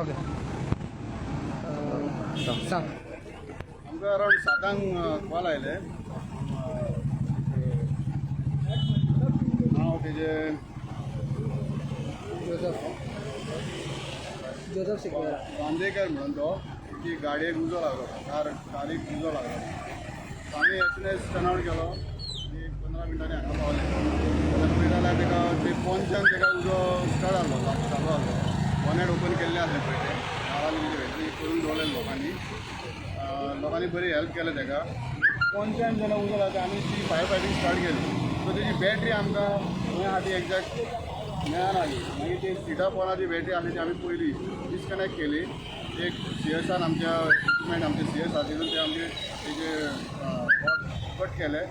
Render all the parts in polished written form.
Okay, सांग. आमकां around 7 call आयले. नांव तेजें जोजफ, जोजफ सिक्वेरा. बांदेकर म्हणून तो की गाडयेक उजो लागलो, कारीक उजो लागलो. सो आमी as soon as turn out केलो आनी 15 मिनटांनी हांगा पावले. जाल्यार पळयता जाल्यार तेका ते पोंच्यान तेका उजो स्टार्ट जाल्लो, चालू जाल्लो. बोनेट ओपन केल्लें आसलें पळय, तें नाल्ल कितें करून दवरलें लोकांनी. लोकांनी बरी हेल्प केलें तेका. पोंच्यान जेन्ना उजो लागता, आमी ती फायर फायटींग स्टार्ट केली. सो तेजी बॅटरी आमकां खंय आहा ती एग्जॅक्ट मेळना. मागीर ती सिटा पोंदा ती बॅटरी आसली, ती आमी पयली डिस्कनॅक्ट केली. एक सीएसान आमच्या इक्विपमेंट, आमचे सीएस आसा, तितून ते आमचे तेजे कट केले,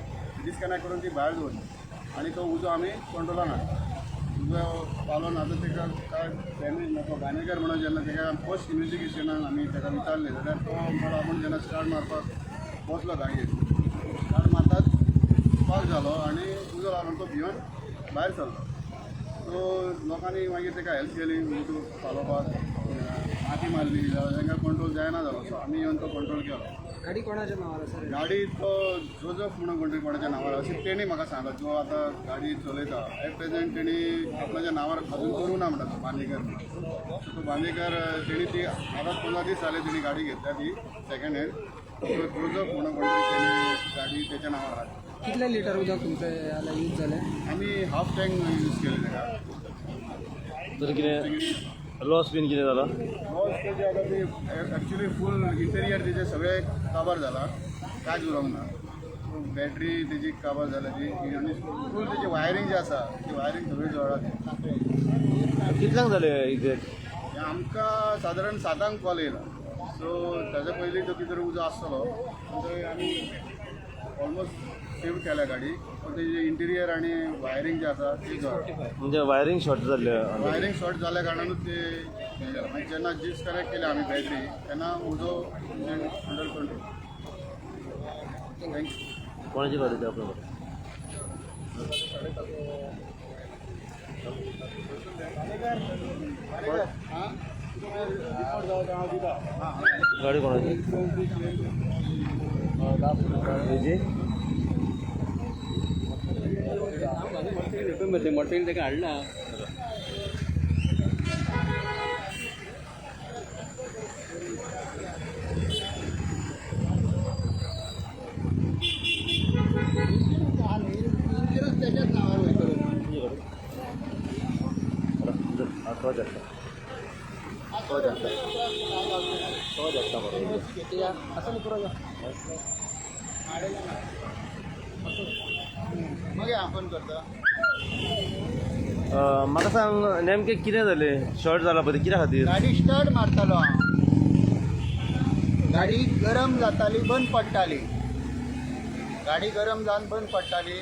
डिस्कनॅक्ट करून ती भायर दवरली आनी तो उजो आमी कंट्रोलान हाडलो. उजो पालोवन आतां तेका काय डॅमेज ना. तो बांदेकर म्हणून जेन्ना तेका फर्स्ट इन्वेस्टिगेशनान आमी तेका विचारलें जाल्यार तो म्हणलो, आपूण जेन्ना स्टार्ट मारपाक बसलो गाडयेक, स्टार्ट मारतात स्पार्क जालो आनी उजो लागलो, तो भिवन भायर सरलो. सो लोकांनी मागीर तेका हेल्प केली उजो पालोवपाक. माती मारली जाल्यार तांकां कंट्रोल जायना जालो. सो आमी येवन तो कंट्रोल केलो. गाडी कोणाच्या नांवार आसा रे? गाडी तो जोजफ म्हणून कोण तरी कोणाच्या नांवार अशें तेणी म्हाका सांगलां. जो आतां गाडी चलयता एट प्रेझेंट, तेणी आपल्याच्या नांवार अजून करूं ना म्हणटा तो बांदेकर म्हणून. सो तो बांदेकर, तेणी ती आतां 15 दीस जाले तेणी गाडी घेतल्या ती सेकंड हँड. सो जोजफ म्हणून कोण तरी, तेणी गाडी तेच्या नांवार आहा. कितले लिटर उदक तुमचें यूज जालें? आमी हाफ टँक यूज केले तेका. तर कितें लॉस बीन कितें जाला? लॉस तेजे आतां ती एक्चुली फूल इंटेरियर तेजें सगळें काबार जाला, कांयच उरोंक ना. बॅटरी तेजी काबार जाल्या ती आनी फूल तेजी वायरींग जी आसा ती वायरींग सगळी जळ्ळा ती. कितल्यांक जालें एक्झॅक्ट? हें आमकां सादारण 7 कॉल येयला. सो ताच्या पयलीं तो कितें तरी उजो आसतलो. पूण आमी ऑलमोस्ट सेव केल्या गाडी, पूण तेजी इंटिरियर आनी वायरींग जें आसा ती जळ्ळा. म्हणजे वायरींग शॉर्ट जाल्लें? वायरींग शॉर्ट जाल्या कारणानूच ते हें जालें. मागीर जेन्ना डिस्कनेक्ट केली आमी बॅटरी, तेन्ना उजो अंडर कंट्रोल. Thank you. कोणाची गाडी ती आपल्या कडेन? हां, रिपोर्ट जावं हांव दिता. गाडी कोणाची हेजी? मोटरसायकल ताका हाडला. इन्शुरन्स त्याच्याच नावावर वयतलो. तुजी गाडी तो धाडटा, तो धाडटा, तो धाडटा मरे. असं न्ही, पुरो. मागीर हांव फोन करता. म्हाका सांग, नेमकें कितें जालें? शॉर्ट जाला पळय, कित्या खातीर? गाडी स्टार्ट मारतालो हांव, गाडी गरम जाताली, बंद पडटाली. गाडी गरम जावन बंद पडटाली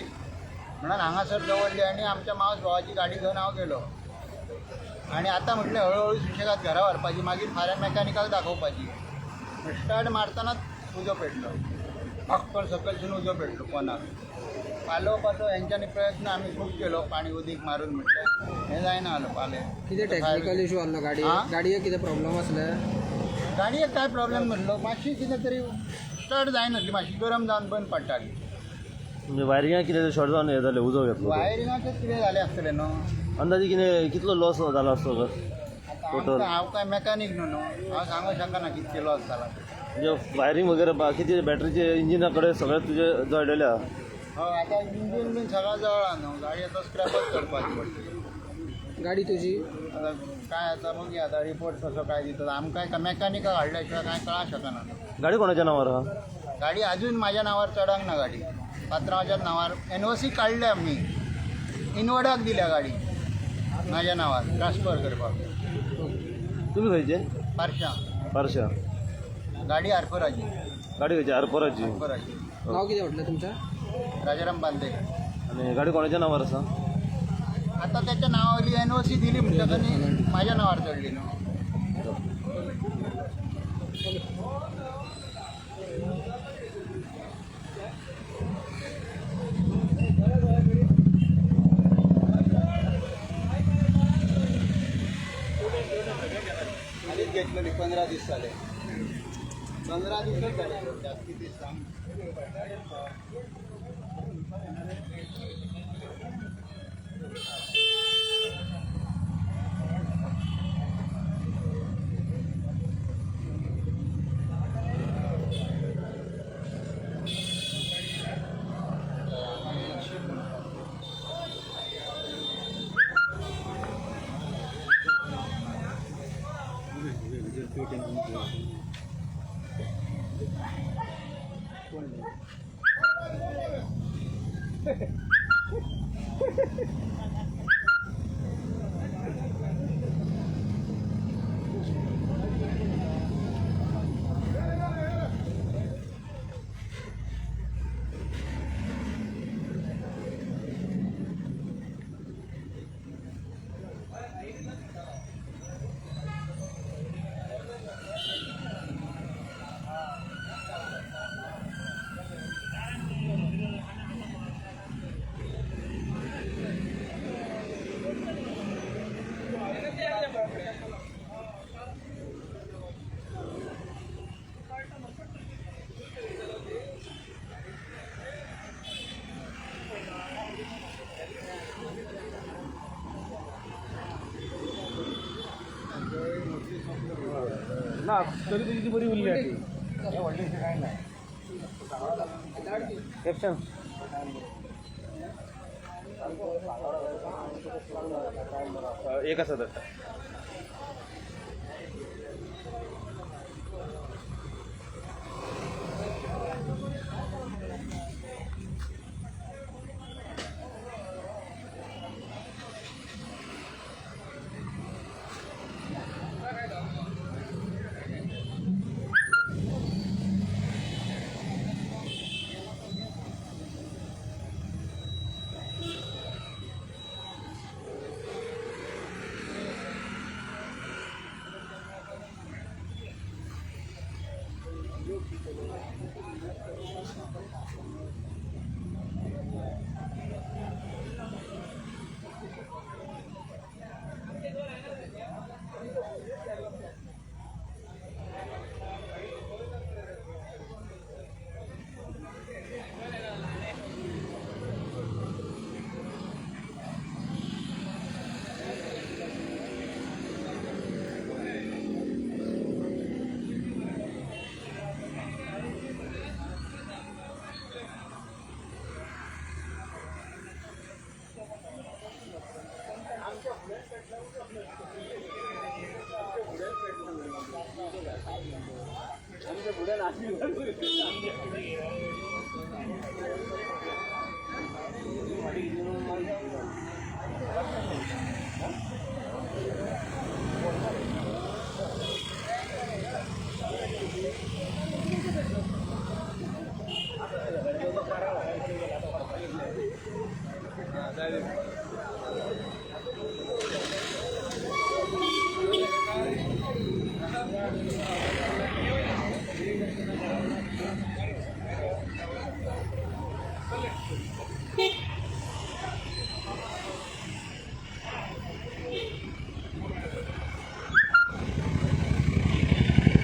म्हणून हांगासर दवरली आनी आमच्या मावस भावाची गाडी घेवन हांव गेलो. आनी आतां म्हटलें हळूहळू सुशेगाद घरा व्हरपाची, मागीर फाल्यां मॅकॅनिकाक दाखोवपाची. स्टार्ट मारतनाच उजो पेटलो. भक्कम सकयलसून उजो पेटलो पोनाक. पालोवपाचो हेंच्यांनी प्रयत्न आमी खूब केलो, पाणी उदीक मारून. म्हटलें हें जायना जालो पाले. कितें टेक्निकल इशू आहलो गाडी? आं? गाडयेक कितें प्रॉब्लम आसलें? गाडयेक काय प्रॉब्लेम नासलो. मातशी कितें तरी स्टार्ट जायनासली, मातशी गरम जावन बंद पडटाली. म्हणजे वायरिंगाक कितें शॉर्ट जावन हें जालें, उजो घेतलो तो. वायरिंगाचें कितें जालें आसतलें न्हू. अंदाजे कितें कितलो लॉस जाला आसतलो? आतां टोटल? आमकां, हांव काय मॅकॅनीक न्हू न्हू, हांव सांगूंक शकना कितके लॉस जाला. म्हणजे वायरींग वगैरे बाकीचे बॅटरीचे इंजिना कडेन सगळें तुजें जळलेलें आहा? हय, आतां इंजीन बीन सगळें जळ्ळां न्हू. गाडी आतां स्क्रॅपच करपाची पडटली. गाडी तुजी? आतां काय आतां बघया, आतां रिपोर्ट कसो काय दिता. आमकां काय मॅकॅनिकाक हाडल्या शिवाय कांय कळांक शकना. गाडी कोणाच्या नांवार आहा? गाडी अजून माझ्या नावार चडंक ना. गाडी पात्रांवाच्याच नावार. एनओसी काडल्या आमी, इनवर्डाक दिल्या गाडी माझ्या नावार ट्रान्सफर करपाक. तुमी खंयचे? पारशा. पारशा. गाडी आरपोराची. गाडी खंयची? आरपोराची? आरपोराची. नाव कितें म्हटलें तुमचें? राजाराम बांदेकर. आनी गाडी कोणाच्या नांवार आसा? आता त्याच्या नावावरली एनओसी दिली म्हणटकच न्ही माझ्या नावार चडली न्हू. घेतलेली 15 दीस जाले, 15 दिसच जाले, जास्ती दीस सांग. ना तरी तुजी बरी उरली आहा ती. व्हडलेशें कांय ना. कॅप्शन एक आसा धाडटा.